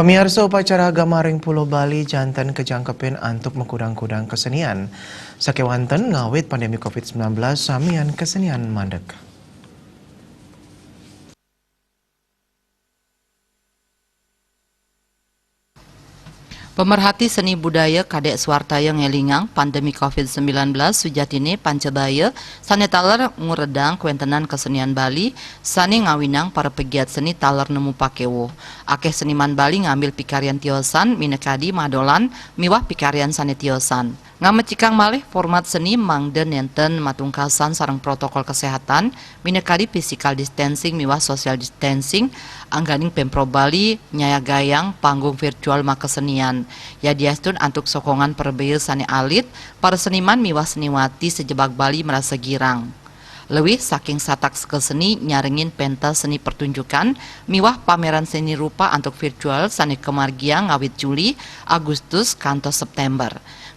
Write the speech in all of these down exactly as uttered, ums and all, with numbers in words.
Pamiarsa, upacara agama ring Pulo Bali janten kajangkepin antuk makudang-kudang kesenian. Sakewanten ngawit pandemi covid sembilan belas, samian kesenian mandeg. Pemerhati seni budaya kadek suartaya ngelingang pandemi covid sembilan belas sujatine pancabaya sane taler nguredang kwentenan kesenian Bali sane ngawinang para pegiat seni taler nemu pakewo. Akeh seniman Bali ngambil pikarian tiosan minakadi madolan miwah pikarian sane tiosan. Ngamecikang malih format seni mangda nenten matungkasan sareng protokol kesehatan, minakadi physical distancing miwah social distancing, angganing Pemprov Bali nyayagayang panggung virtual makasenian. Yadiastun antuk sokongan prebaya sane alit, para seniman miwah seniwati sejebag Bali merasa girang. Lewih saking satak seka seni nyarengin pentas seni pertunjukan miwah pameran seni rupa antuk virtual sane kamargiang ngawit Juli, Agustus, kantos September.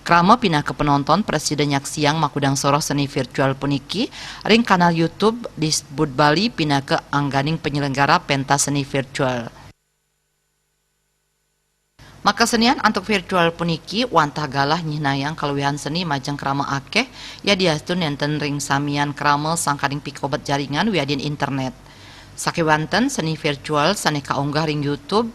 Krama pinaka penonton prasida nyaksiang makudang soroh seni virtual puniki ring kanal YouTube Disbud Bali pinaka angganing penyelenggara pentas seni virtual. Makasenian antuk virtual puniki wantah galah nyihnayang kaluihan seni majeng krama akeh, yadiastun nenten ring samian krama sangkaning pikobet jaringan wiadin internet. Sakewanten seni virtual sane kaunggah ring YouTube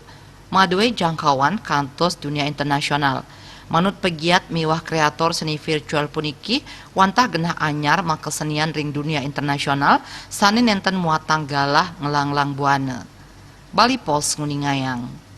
madue jangkauan kantos dunia internasional. Manut pegiat miwah kreator seni virtual puniki, wantah genah anyar makasenian ring dunia internasional sane nenten muatang galah ngelanglang buana. Bali Post nguningayang.